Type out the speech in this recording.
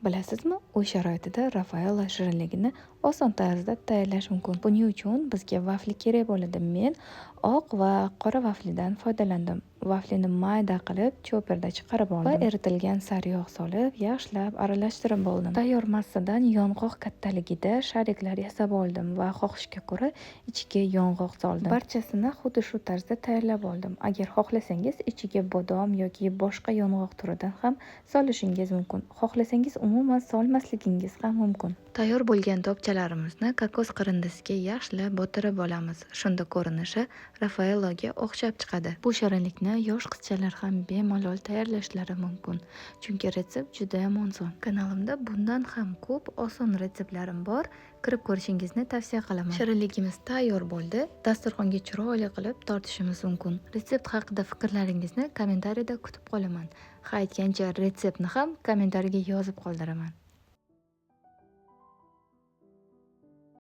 Bilasizmi, uy sharoitida Rafaelo shirinligini oson tarzda tayyorlash mumkin. Buning uchun bizga vafli kerak bo'ladi. Men oq va qora vaflidan foydalandim. Vaflini mayda qilib choperda chiqarib oldim va eritilgan sariyog' solib, yaxshilab aralashtirib oldim. Tayyor massadan yong'oq kattaligida shariklar yasab oldim va xohishga ko'ra ichiga yong'oq soldim. Barchasini xuddi shu tarzda tayyorlab oldim. Agar xohlasangiz, ichiga bodom yoki boshqa yong'oq turidan ham solishingiz mumkin. Xohlasangiz, umuman solmasligingiz ham mumkin. Tayyor bo'lgan topchalarimizni kokos qirindisiga yaxshilab botirib olamiz. Shunda ko'rinishi Rafaeloga o'xshab chiqadi. Bu shirinlikni yosh qizchalar ham bemalol tayyorlashlari mumkin. Chunki retsept juda ham oson. Kanalimda bundan ham ko'p oson retseptlarim bor. Kirib ko'rishingizni tavsiya qilaman. Shirinligimiz tayyor bo'ldi. Dasturxonga chiroyli qilib tortishimiz mumkin. Retsept haqida fikrlaringizni kommentariyada kutib qolaman. Ha, aytgancha, retseptni ham kommentariyaga yozib qoldiraman.